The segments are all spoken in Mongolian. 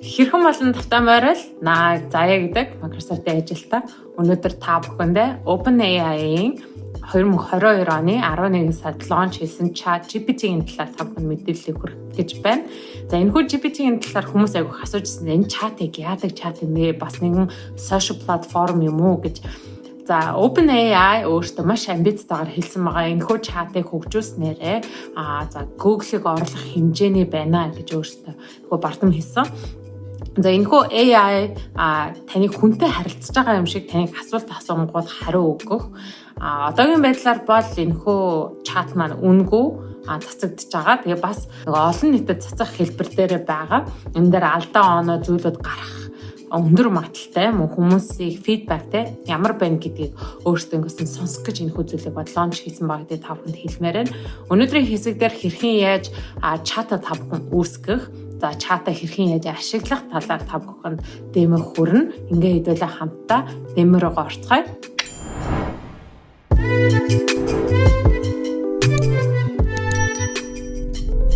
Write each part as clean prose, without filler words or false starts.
Хэрхэн болон тавтай морил наа Заяа гэдэг Microsoft-ийн ажилтаа өнөөдөр та бүхэндээ OpenAI-ийн 2022 оны 11 сард launch хийсэн ChatGPT-ийн талаар та бүхэнд мэдээллийг хүргэх гэж байна. За, энэхүү GPT-ийн талаар хүмүүс айгүйх асууж ирсэн. Энэ чатыг яадаг чат юм бэ? Бас нэгэн social platform юм уу гэж. За, OpenAI өөртөө маш амбицтайгаар хэлсэн байгаа. Энэхүү чатыг хөгжүүлснээрээ за Google-ыг орлох хэмжээний байна гэж өөртөө нөгөө бардам хэлсэн. За, энэхүү AI таныг хүнтэй харилцаж байгаа юм шиг таныг асуулт асуунгууд хариу өгөх. Одоогийн байдлаар бол энэхүү чат маань үнэгүй цацагдж байгаа. Тэгээ бас нөгөө олон нийтэд цацах хэлбэр дээр байгаа. Энэ дээр алдаа оноо зүйлүүд гарах өндөр магадлалтай, мөн хүмүүсийг feedback те ямар байна гэдгийг өөрсдөө ингэсэн сонсох гэж энэхүү зүйлийг бод launch хийсэн байгаа гэдгийг та бүхэнд хэлмээр байна. Өнөөдрийн хэсэг дээр хэрхэн яаж чата та бүхэн үүсгэх, за чата хэрхэн яаж ашиглах талаар та бүхэнд demo хүрнэ. Ингээ хэдүүлээ хамтдаа demo руугаа орцгоё.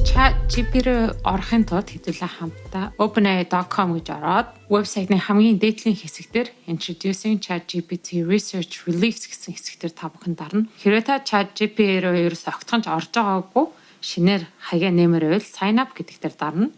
ChatGPT рүү орохын тулд хэдүүлээ хамтдаа openai.com гэж ороод вебсайтны хамгийн дээдлийн хэсэг дээр Introducing ChatGPT Research Release гэсэн хэсэг дээр та бүхэн дарна. Хэрвээ та ChatGPT рүү ерөөсөө огтхонч орж байгаагүй шинээр хаягаа нэмэр байвал Sign up гэдэг дээр дарна.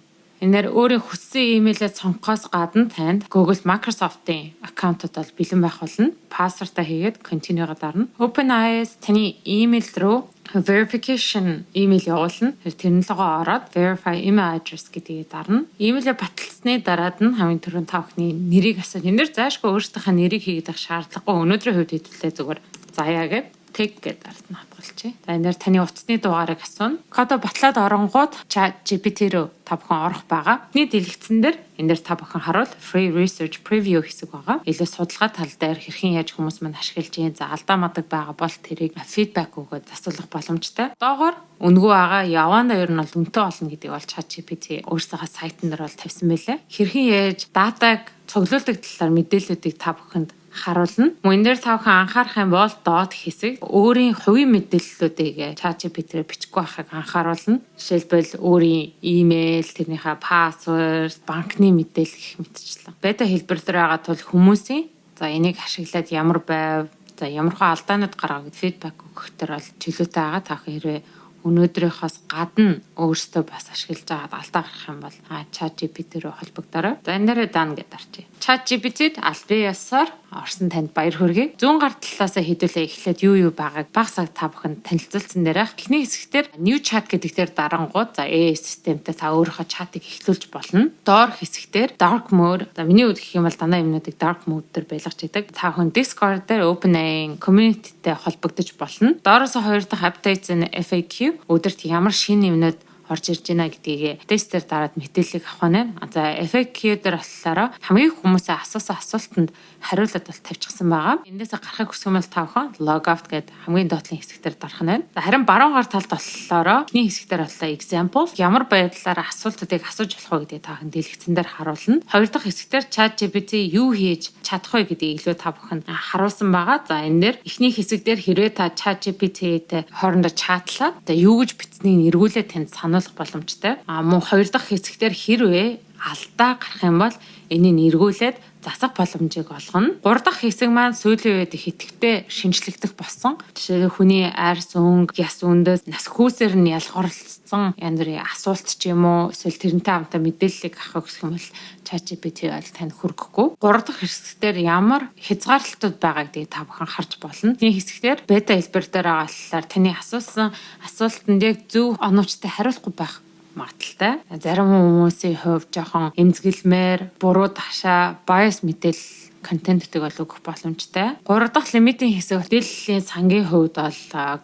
Энээр өөрийн хүссэн имэйлээ сонгохоос гадна танд Google, Microsoft-ын аккаунтууд бол бэлэн байх болно. Password-аа хийгээд continue-га дарна. OpenAI-с таны имэйл рүү verification email явуулна. Тэр логоо ороод verify email address гэдгийг дарна. Имэйлээ баталсны дараад нь хамгийн түрүүнд та бүхний нэрийг асууж. Энэ дэр заашгүй өөрсдийнхээ нэрийг хийгээд авах шаардлагагүй. Өнөөдрийн хувьд хэдүүлээ зүгээр Заяа гэд тэг гэдээ дарна, хадгалчих. За, энэ дээр таны утасны дугаарыг асууна. Кодо батлаад оронгууд ChatGPT рүү та бүхэн орох байгаа. Эхний дэлгэцэн дээр энэ дээр та бүхэн харуул free research preview хэсэг байгаа. Илүү судалгаа тал дээр хэрхэн яаж хүмүүс мань ашиглаж гин, за алдаа мадаг байгаа бол тэрийг feedback өгөөд засуулах боломжтой. Доогоор үнэгүй байгаа, явандаа ер нь бол үнэтэй болно гэдгийг бол ChatGPT өөрсдийнхөө сайтн дээр бол тавьсан байлээ. Хэрхэн яаж датаг цуглуулдаг талаар мэдээллүүдийг та бүхэнд харуулна. Мөн энэ дээр та бүхэн анхаарах юм бол доод хэсэг өөрийн хувийн мэдээллүүдийг ChatGPT-ээр бичихгүй байхыг анхааруулна. Жишээлбэл, өөрийн имэйл, тэрнийхээ password, банкны мэдээлэл гэх мэтчлэн. Бета хэлбэр дээр байгаа тул хүмүүсийн за энийг ашиглаад ямар байв, за ямархуу алдаанууд гаргаа гэд feedback өгөх төр бол чөлөөтэй байгаа. Та хэрвээ өнөөдрийнхоос гадна өөртөө бас ашиглаж байгаад алдаа гарах юм бол ChatGPT рүү холбогдорой. За, энэ дээрээ done гэдээ дарчээ. ChatGPT-д албан ёсоор орсон танд баяр хүргэе. Зүүн гар талаасаа хэдүүлээ эхлээд юу юу байгааг баг саг та бүхэнд танилцуулсан дээрх. Эхний хэсэгтэр New Chat гэдэг дээр дарангууд за AI системтэй та өөрийнхөө чатыг эхлүүлж болно. Доор хэсэгтэр Dark Mode. За, миний хувьд гэх юм бол дандаа юмнуудыг Dark Mode дээр байлгаж идэг. Та хүн Discord дээр OpenAI community-тэй холбогдож болно. Доороос хоёр дахь Updates and FAQ, өдөрт ямар шинэ юмнууд орж ирж байна гэдгийг тестээр дараад мэдээллийг авах нь. За, FAQ дээр болохоор хамгийн хүмүүсээ асуусан асуултанд хариулаад бол тавьчихсан байгаа. Эндээс гарахыг хүсэх юм бол та бүхэн log out гэдэг хамгийн доотлын хэсэг дээр дарах нь байна. За, харин баруун гар талд болохоор эхний хэсэг дээр болохоор example, ямар байдлаар асуултуудыг асууж болох вэ гэдгийг та бүхэн дэлгэцэн дээр харуулна. Хоёр дахь хэсэг дээр ChatGPT юу хийж чадах вэ гэдгийг илүү та бүхэнд харуулсан байгаа. За, энэ дээр эхний хэсэг дээр хэрвээ та ChatGPT-тэй хоорондоо чатлаад за юу гэж бичснийг эргүүлээд танд сануулах боломжтой. А мөн хоёр дахь хэсэг дээр хэрвээ алдаа гарах юм бол энийг эргүүлээд засах боломжийг олгоно. Гурав дахь хэсэг маань сүүлийн үед их идэвхтэй шинжлэгдэх болсон. Жишээ нь хүний арьс өнгө, яс өндөс, нас хүйсээр нь ялгуурласан янз бүрийн асуулт ч юм уу, эсвэл тэрнтэй хамтаа мэдээллийг авах гэх юм бол ChatGPT бол танд хүргэхгүй. Гурав дахь хэсгээр ямар хязгаарлалтууд байгаа гэдгийг та бүхэн харж болно. Эхний хэсгээр бета хэлбэр дээр байгаа болохоор таны асуусан асуултанд яг зөв оновчтой хариулахгүй байх магадлалтай. Зарим хүмүүсийн хувьд жоохон эмзэгэлмээр, буруу ташаа, bias мэдээлэл контентыг бол өгөх боломжтой. Гурав дахь лимитийн хэсэг мэдээллийн сангийн хувьд бол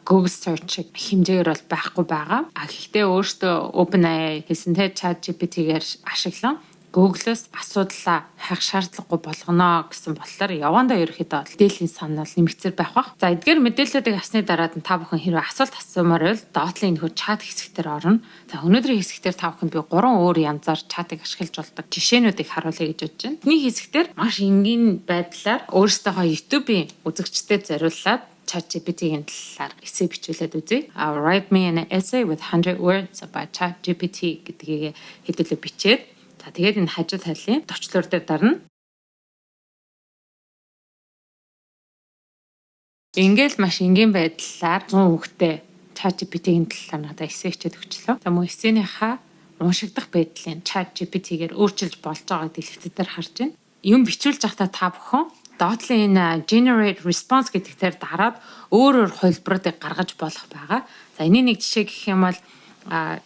Google search хэмжээгээр бол байхгүй байгаа. А гэхдээ өөртөө OpenAI хэлсэн те ChatGPT-гээр ашиглан Google-оос асуудлаа хайх шаардлагагүй болгоно гэсэн болохоор явандаа ерөөхдөө мэдээллийн сан бол нэмэгцээр байх бах. За, эдгээр мэдээллүүдийг авсны дараа та бүхэн хэрвээ асуулт асуумаар байвал доотлын энэхүү чат хэсэг дээр орно. За, өнөөдрийн хэсэг дээр та бүхэнд би гурван өөр янзаар чатыг ашиглаж болдог жишээнүүдийг харуулъя гэж бодож байна. Эхний хэсэг дээр маш энгийн байдлаар өөрсдийнхөө YouTube-ийн үзэгчдэд зориулаад ChatGPT-ийн талаар эссе бичүүлээд үзье. "Write me an essay with 100 words about ChatGPT" гэдгийг хэдүүлээ бичээд. За, тэгээд энэ хажуу талын товчлуур дээр дарна. Ингээл маш энгийн байдлаар 100 үгтэй ChatGPT-ийн талаар надад эссе бичээд өгчлөө. За, мөн эссенийхаа уншигдах байдлын ChatGPT-гээр өөрчилж болж байгааг дэлгэцэн дээр харж байна. Юм бичүүлж байхдаа та бүхэн доотлын энэ generate response гэдэг дээр дараад өөр өөр хувилбаруудыг гаргаж болох байгаа. За, энэний нэг жишээ гэх юм бол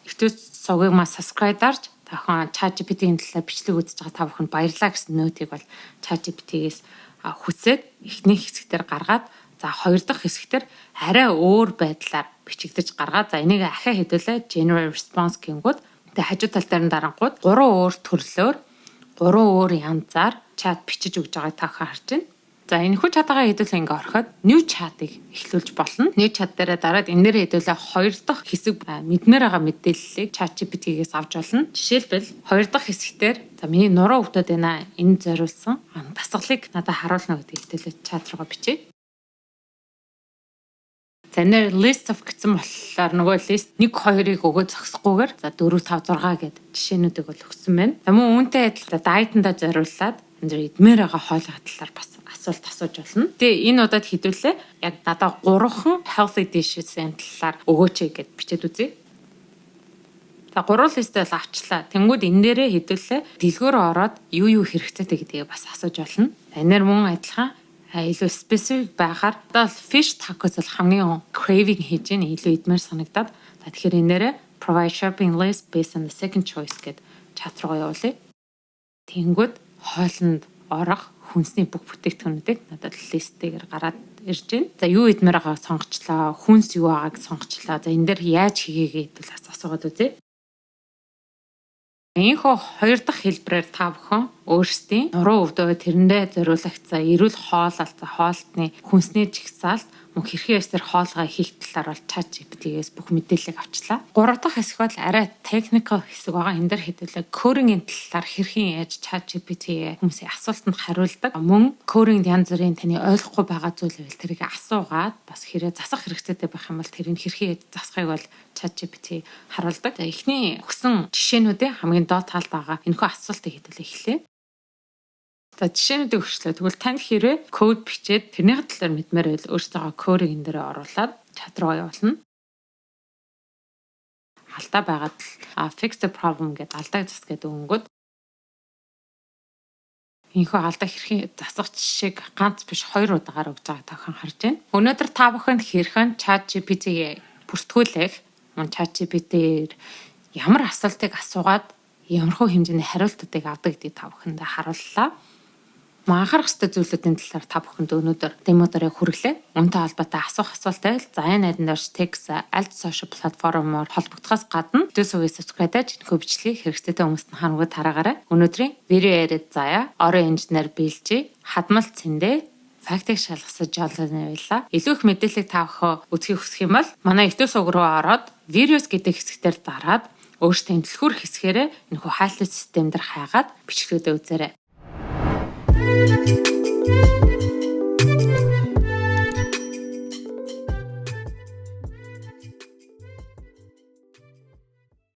YouTube сувгийг маа subscribe дарж, та бүхэн ChatGPT-ийн талаар бичлэг үзэж байгаа та бүхэнд баярлалаа гэсэн note ыг бол ChatGPT-гээс хүсээд эхний хэсэгтэр гаргаад, за, хоёр дахь хэсэгтэр арай өөр байдлаар бичигдэж гаргаад, за, энийг ахиа хэдүүлээ generate response гэнгүүт, тэгээ хажуу тал дээр нь дарангууд гурван өөр төрлөөр, гурван өөр янзаар чат бичиж өгж байгааг та харж байна. За, энэхүү чатагаа хэдүүлээ ингээ ороход new chat-ыг эхлүүлж болно. New chat дээрээ дараад энэ дээр хэдүүлээ хоёр дахь хэсэг мэдмээр байгаа мэдээллийг ChatGPT-гээс авч болно. Жишээлбэл, хоёр дахь хэсэгтэр за, миний нуруу өвдөд байна. Энэ зориулсан дасгалыг надад харуулна гэдгийг хэдүүлээ чат руугаа бичье. За, энэ list of гэсэн болохоор нөгөө list 1 2-ыг өгөө зогсохгүйгээр, за, 4 5 6 гэд жишээнүүдийг бол өгсөн байна. За, мөн үүнтэй адилхан diet андаа зориулаад энэ дээр идмээр байгаа хоолой талаар бас асуулт асууж болно. Тэгээ энэ удаад хэдүүлээ яг надаа гурван healthy dishes-ийн талаар өгөөч гэд бичээд үзье. За, гурван list ээ бол авчлаа. Тэнгүүд энэ дээрээ хэдүүлээ дэлгүүр ороод юу юу хэрэгцээтэй гэдгийг бас асууж болно. Энэ мөн адилхан илүү specific байхаар одоо fish tacos бол хамгийн craving хийж гин, илүү идмээр санагдаад. За, тэгэхээр энэ дээрээ provide shopping list based on the second choice гэд чат руугаа явуулъя. Тэнгүүд хоолнд орох хүнсний бүх бүтээгдэхүүнүүдийг надад list ээр гараад ирж байна. За, юу идмээр байгааг сонгочлоо, хүнс юу байгааг сонгочлоо. За, энэ дээр яаж хийгээгээ гэдэл бас асуугаад үзье. Энэхүү хоёр дахь хэлбэрээр та бүхэн өөрсдийн нуруу өвдөө, тэрэндээ зориулагдсан эрүүл хооллолт, хоолтны хүнсний жагсаалт, мөн хэрхэн яаж тэр хоолгой хийх талаар бол ChatGPT-гээс бүх мэдээллийг авчлаа. Гурав дахь хэсэг бол арай technical хэсэг байгаа. Энэ дээр хэдүүлээ coding-ийн талаар хэрхэн яаж ChatGPT хүмүүсийн асуултанд хариулдаг. Мөн coding янз бүрийн таны ойлгохгүй байгаа зүйл байвал тэрийг асуугаад, бас хэрэг засах хэрэгцээтэй байх юм бол тэрийг хэрхэн яаж засахыг бол ChatGPT харуулдаг. За, эхний өгсөн жишээнүүдээ хамгийн доод талд байгаа энэхүү асуултыг хэдүүлээ эхлэе. За, жишээнүүдийг өгчлээ. Тэгвэл танд хэрэг код бичээд тэрний талаар мэдмээр байвал өөрсдөө кодыг энэ дээр оруулаад чат руу явуулна. Алдаа байгаад fix the problem гэдэг, алдааг зас гэдэг өгөнгөд энэхүү алдаа хэрхэн засах жишээг ганц биш, хоёр удаагаар өгж байгааг та бүхэн харж байна. Өнөөдөр та бүхэнд хэрхэн ChatGPT-г бүртгүүлэх, мөн ChatGPT-ээр ямар асуултыг асуугаад ямархуу хэмжээний хариултуудыг авдаг гэдгийг та бүхэндээ харууллаа. Анхаарах ёстой зүйлүүдийн талаар та бүхэнд өнөөдөр demo доор хүргэлээ. Үүнтэй холбоотой асуух асуулт байвал заяа найдан дорж текст аль social платформоор холбогдохоос гадна YouTube сувгийг subscribe даж энэхүү бичлэгийг хэрэгцээтэй хүмүүст нь хангуу тараагаарай. Өнөөдрийн видео яриад заяа орон инженер биелжээ. Хадмал цэндэ фактыг шалгасан жолооны байлаа. Илүү их мэдээллийг та бүхэн үзэхийг хүсэх юм бол манай YouTube сувг руу ороод videos гэдэг хэсгээр дараад өөрсдийн түлхүүр хэсгээрээ энэхүү хайлтын систем дээр хайгаад бичлэгүүдээ үзээрэй. Thank you.